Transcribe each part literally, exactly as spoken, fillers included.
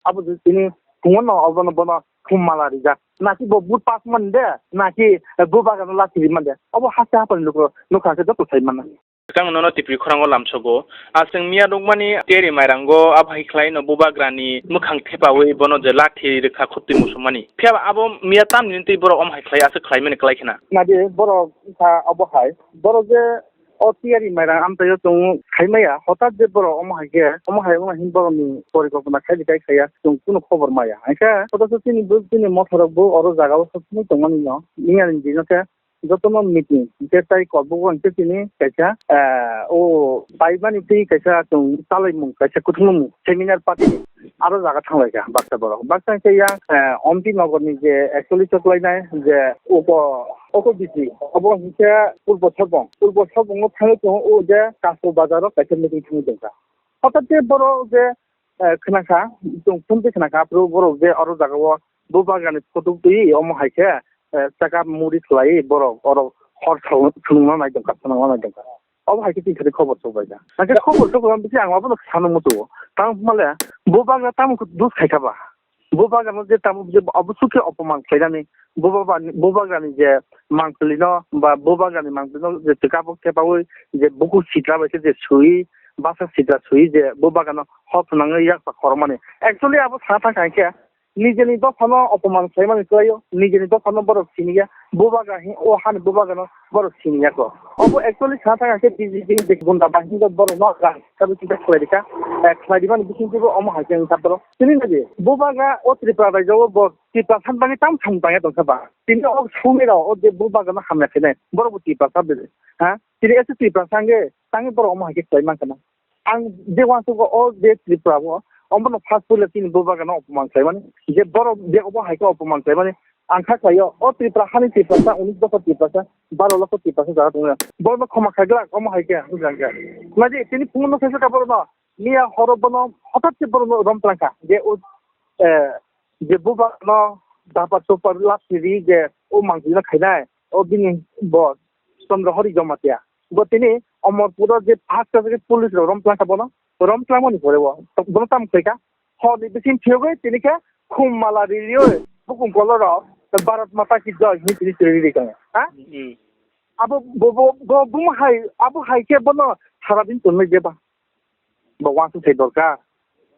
Abo je tini phungo no obono bono khum mala rijak. Naki bo but pass man de, naki, eh, bubagra no lachi ri man de. Abo haste hapani luku nukha khe joto sai mana. Tamo nono Tipri khorango lamsogo. Aswng miya nukmani teri mairango abo hai khlai no bubagrani mwkhang thepawi bono je lathi rwkha khutwi musumani. Phiya abo miya tamni twi borok om hai khlai aswk khlaimani klai khna. Nadi borok wngkha abo hai. Borok je o tiyari mairang amchaio chwng khaimaya, hotat je borok omo hai khe, omo hai wngna hin borokni porikopna khai di kai khaiya, chwng kunu khobor maya. Hai khe, hotaso chini bo, chini motharok bo oro jagao sok sini tongmani no, niyani dino khe jotono meeting, hingke tai kolbugo hingke chini kaisa, eh, o paimani twi kaisa chwng chalaimung, kaisa kuthumung seminar party aro jaga thanglaikha baksa borok. Baksa hingke yang, eh, Ompi Nogorni je actually choklainai je upo Oko bisi, obo hingke Purbo Sorbong. Purbo Sorbongo thangwi tongo o je Kasko bazaro kaisa meeting thangwi tongkha. Hotate borok je, eh, khwnakha, chwng phone twi khwnakha, aphuru borok je oro jagao bubagrani photo twi omo hai khe, eh, chakap muri khlai borok oro hor thwng-, thwngna nai tongkha, thwngna nai tongkha. Obo hai khe chini thani khobor sok bai kha. Hakhe khobor sok bai bisi ang abono sana muchungo. Tamo hwnmale bubagra tamo khe dos khai kha ba. Bubagrano je tamo je obo sukhe opoman khlainani, bubaba-, bubagrani je mangpilino ba bubagrani mangpilino je tikabo thepaui je buku sitra bai khe je sui, basa sitra sui je bubagrano hor phwnangwi yaksa khorokmani. Actually abo sana thangkha hinkhe nijeni dophano opoman khlaimani kwlaio, nijeni dophano borok siniya, bubagra hi-, o hani bubagrano borok siniya kho. Obo actually sana thangkha hinkhe B J P ni je gunda bahini borokno rang sabi kisa khlai rikha, eh, khlai rimani bisingtwibo omo hai khe wngkha borok. Tini nadi, bubagra o Tripura raijo o bo Tripura san bangwi tam samung tangya tongkha ba. Tini o sumi rao o je bubagrano hamya khainai, borok bo Tripura sa bede. Ha? Tini ese Tripura sangwi, tangwi borok omo hai khe khlai mankha na. Ang je uansukgo o je Tripura o, omono first puila chini bubagrano opoman khlaimani. Je borok je obo hai khe opoman khlaimani, ang kha khlaio, o Tripura hani Tripura sa, unis dopha Tripura sa, baro lokho Tripura sa jaga tongya. Borokno khoma khaglak, omo hai khe, hwnjak khe. Nadi, tini phunukno khaisa ka borokno, Miya horo bono hotat khe bono rom twlang kha je o, eh, je bubagrano dapar topar lab siri je o mangpili no khainai o bini bo Chandra Hari Jamatia. Bo tini Amarpur o je first class khe police rok rom twlang kha bono, rom twlang mani pore bo bono tamo khlai kha horni bising phiyogwi tini khe khum mala ririwi bukung kolor rok Bharat Mata Ki Jai hinwi tini siri ri kha ha. Hmm. Abo bo, bo, bo, bo hai, abo hai khe bono sara din tongnai jeba. Bo uansuk thai dorkar.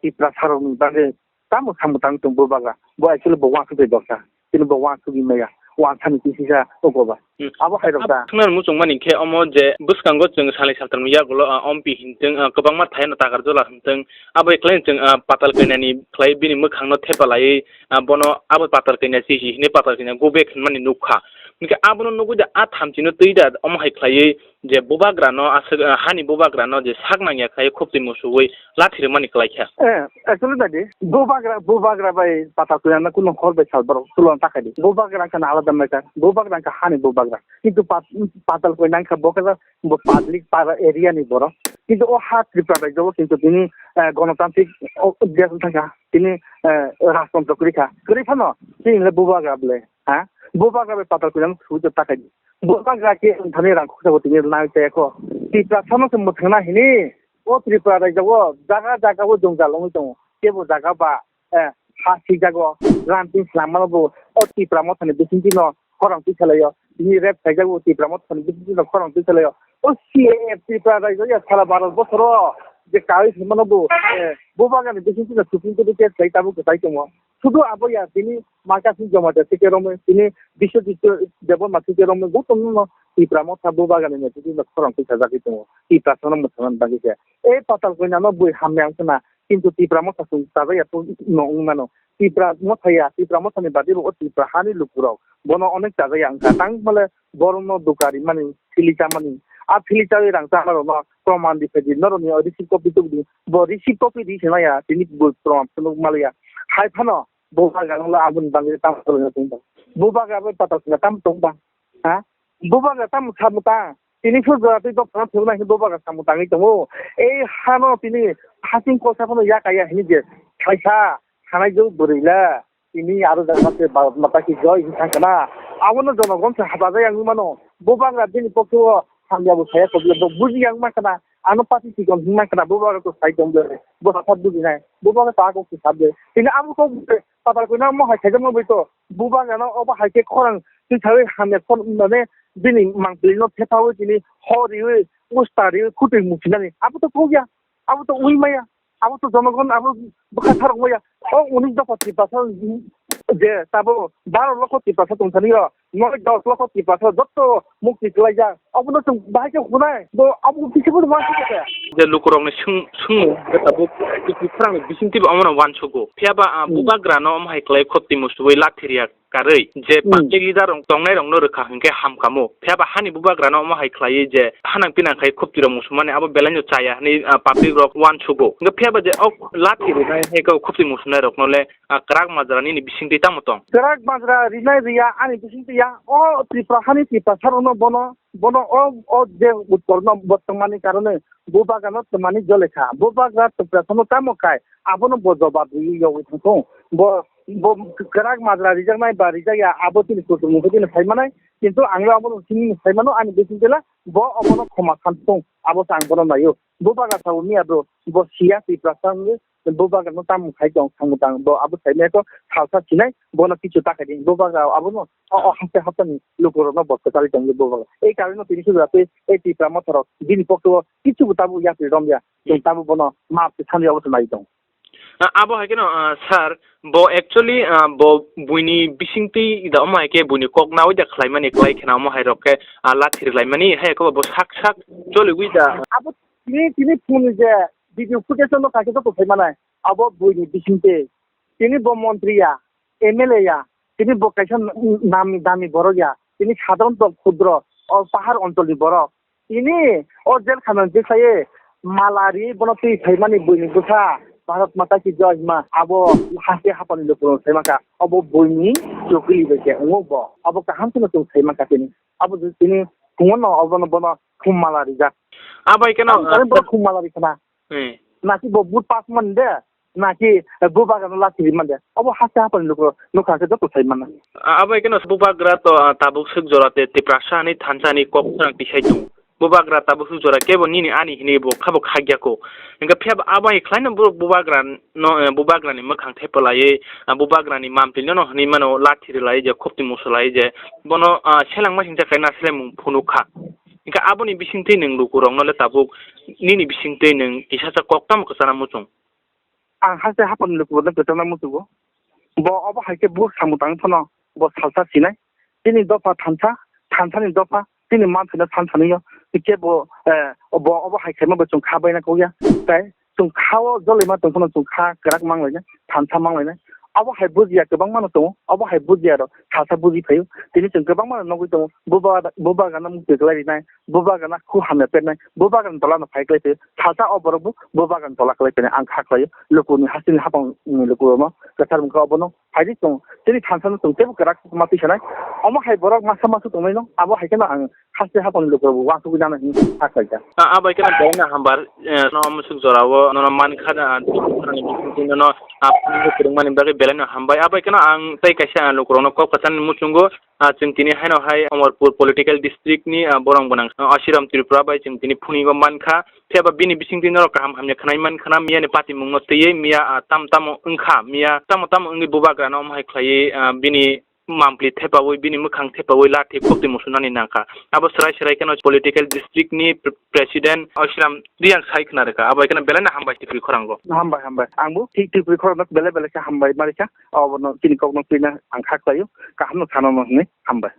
Tipra sarokni bagwi tamo samung tang tong bubagra. Bo actually bo uansuk thai dorkar. Tini bo uansuk wi maya. Uansani kisi sa ogoba. Hmm. Abo hai rok da. Khna muchung mani khe omo je bwskango chwng salai saltam yagulo, ah, ompi hintwng, ah, kwbangma thaino takar jola hintwng. Abo khlai chwng, ah, patal kainani khlai bini mwkhangno thepa laiwi, ah, bono abo patal kaina chihi hini patal kaina go back hinmani nukha. Hingkhe abono nugwi da a thamchino twi da omo hai khlaiwi je bubagrano aswk, ah, hani bubagrano je sak nangya khlaiwi khoptwi musuwi lathi rwmani kwlaikha. Eh, actually dadi, bubagra, bubagra bai pata kuyana kuno hor bai sal borok tulon takhadi. Bubagra kana alada matter. Bubagra ka hani bubagra. Kintu pat-, patal koi nangkha bo kaisa bo public para area ni borok. Kintu o ha Tripura rajyo kintu tini, eh, gonotantrik o, desh thangkha. Tini, eh, rajtontro kwrwi kha. Kwrwi phano, tini le bubagra ble. Ha? Bubagra bai patal kuyana suwi takhadi. Bubagra khe thani rang khoksa bo tini nai tei kho. Tipra sano se mwthangna hini. O Tripura raijao jaga jaga o jwngjal wngwi tongo. Kebo jaga ba, eh, ha sijago, ram tin slam mano bo. O Tipra mothani bisingtwi no khorang twi salaio. Bini rep khaijago Tipra mothani bisingtwi no khorang twi salaio. O C A A Tripura raijao ya sala baro bosoro je kawi se mano bo. Eh, bubagrani bisingtwi no Supreme Court o case khai tabuk kwtai tongo. Sudu abo ya tini Markasing Jamatia theke romwi, tini Biswajit Debbarma theke romwi, jotono no Tipra motha bubagrani netriti no khorang twi sajagwi tongo. Tipra sono mwthangna bagwi khe. E patal koina no bui hamya wngkha na, kintu Tipra motha chwng chajak ya no wngmano. Tipra motha ya, Tipra mothani bagwi bo o Tipra hani lukurok bono onek chajak ya wngkha. Tang male borokno duka rimani, thili chamani. A thili chawi rang chama rokno proman di phaidi, norokni o receipt copy tubudi. Bo receipt copy di se maya, tini bo proman phunuk malaya. Hai phano, bubagra no aboni bagwi tamo tongba. Bubagra bai patal sina tamo tongba. Ha? Bubagra tamo samung tang. Tini phuru jora twi dophano phunukna hinwi bubagra samung tangwi tongo. Ei hano tini hasing kosa phano yakaya hinwi je. Khaisa, hanai jok bwrwi le. Tini aro jaga se Bharat Mata ki Jai hinwi thangkha na. Abono jonogon se hapajak yang mano. Bubagra bini pokhe o hamya bo saya kobile bo buji yang mankha na. Ano pati sikon hwnma khna bubagra to sai tong de. Bo sa bujinai. Bubagra ta ko sa de. Tini abo to patal ko na mo hai khaijak no bai to. Bubagra no obo hai khe khorang twi thawi hamya khor mane bini mangpili no thepawi tini ho riwi usta riwi khutui musinani. Abo to kok ya. Abo to wi maya. Abo to jonogon abo bwkha sarok maya. O unis dopha Tiprasa je tabo baro lokho Tiprasa tongthani o. Noi dos lokho Tiprasa jotto mukti kwlaijak. Obono chwng bahai khe hunai. Bo abo kisa bo ma kisa kaya. Je lukurokni swng-, swngmung, je tabuk Tiprasarokni bisingtwi bo omono uansugo. Phiya ba, ah, Hmm. bubagrano omo hai kwlai khopti musuwi lathi riya karwi. Je Hmm. public leader rok tongnai rokno rwkha hinkhe hamkamo. Phiya ba hani bubagrano omo hai khlaiwi je hanang pinang khai khopti rok musumani abo belaino chaya hinwi, ah, public rok uansugo. Hinkhe phiya ba je o lathi rinai hai khe khopti musunai rokno le ah, kwrak majra nini bisingtwi tamo tong? Kwrak majra rinai riya ani bisingtwi ya. O Tripura hani Tiprasa rokno bono, bono o, o je uttor no bo tongmani karone bubagra no tongmani jole kha. Bubagra Tiprasa no tamo kai abono bo jobab riwi yogwi thangthung. Bo, bo kwrak majra rijaknai ba rijakya abo chini kuchukmung khe chini phaimanai. Kintu ang abono chini phaimano ani bisingtwi la bo obono khoma khanthung. Abo se ang bono naio. Bubagra sabo miya bro. Bo siya Tiprasa wngwi. Bubagrano tamo khai tong, samung tang, bo abo saimaya kho salsa sinai, bono kichu ta khai di. Bubagra abono o, o haste haptani lukurokno bo kwchari tongdi bubagra. Ei karwi no tini sujura tei ei Tipra motha rok bini pokto o kichu bo tabuk yapri romya. Chwng tabuk bono map se sanwi abo se nai tong. Ah, abo hai kheno, ah, sir, bo actually, ah, bo buini bisingtwi da omo hai khe buini kok nawi da khlaimani kwlai kheno omo hai rok khe, ah, lathi rwlaimani hai khe bo sak sak choliwi da. Abo tini, tini phone je video footage no kaisa joto phai manai. Abo buini bisingtwi. Tini bo montri ya, M L A ya, tini bo kaisa nami dami borok ya, tini sadharon khudro, o pahar onchol ni borok. Tini o jel khana je khlaiwi mala ri bono twi phaimani buini bwsa Bharat Mata ki Joy hima abo haste hapani lukurok saimaka. Obo buini chukli bai khe wngo bo. Abo kaham kheno chwng saimaka tini. Abo tini phungo no obono bono khum mala rijak. Abai kheno, ang kare bo khum mala ri khana. Hmm. Naki bo but pass man de, naki, eh, bubagra no lathi ri man de. Obo haste hapani lukurok nukha khe joto sai mana. A-, abai kheno bubagra to, ah, tabuk swk jora te Tiprasa ni thansa ni kok phang tisai tongo. Bubagra tabuk swk jora kebo nini ani hini bo khabo khagya ko. Hinkhe phiya abai khlaino borok bubagra no, eh, bubagra ni mwkhang thepalai, ah, bubagra ni mampli no, no hini mano lathi rwlai je khopti musulai je bono, ah, selengma singcha khe na selemung phunuk kha. Hinkhe aboni bisingtwi nwng lukurokno le tabuk nini bisingtwi nwng kisa sa kok tamo kwchana muchung? Ang haste hapani lukurokno kwchana muchungo. Bo obo hai khe buk samung tang phano bo salsa sinai. Chini dopha thansa, thansani dopha, chini manthai no san sanwi o. Hikhe bo, eh, bo obo hai khaima bo chwng kha baina kok ya. Tai chwng kha o jolai ma tong phano chwng kha kwrak mang lainai, thansa mang lainai. Abo hai bujiya kwbangma no tongo, abo hai bujiya rok salsa buji phaio. Tini chwng kwbangma no nugwi tongo, buba, bubagra no mukti kwlai rinai, bubagra no khu hamya pernai, bubagra ni tola no phai kwlai phaio. Salsa o borok bo bubagra ni tola kwlai phainai ang kha khlaio. Luku ni hasteni hapang ni luku rok no kwchar mung kha obo no phaidi chwng chini thansa no chwng teibo kwrak ma twi sanai. Omo hai borok masa masa tongnai no, abo hai kheno ang haste hapang ni lukurok bo uansugwi nana hinwi sa khlai kha. A, abai kheno belai no hambar, eh, no musuk jora o nono man kha da, ah, nono, ah, phone kwrwng mani bagwi belai no hambai. Abai kheno ang tei kaisa, ah, lukurok no kok kwchar ni muchungo, ah, chwng tini haino hai Amarpur political district ni, ah, borong gwnang, ah, Ashiram Tripura bai chwng tini phone o man kha. Phiya ba bini bisingtwi norok kaham hamya khwnai man khna, miya ni patimung no twiwi miya, ah, tam tamo wngkha, miya tamo tamo wngwi bubagra no omo hai khlaiwi, ah, bini mampli thepawi, bini mwkhang thepawi lathi khopti musunani nangkha. Abo swrai swrai kheno political district ni pre-, president Ashiram Reang sai khna rwkha. Abo hai kheno belai no hambai Tripuri khorang o. Hambai, hambai. Ang bo thik Tripuri khorang no belai belai khe hambai ma rikha. Obo no chini kok no twi na ang kha khlaio. Kaham no sana no hinwi hambai.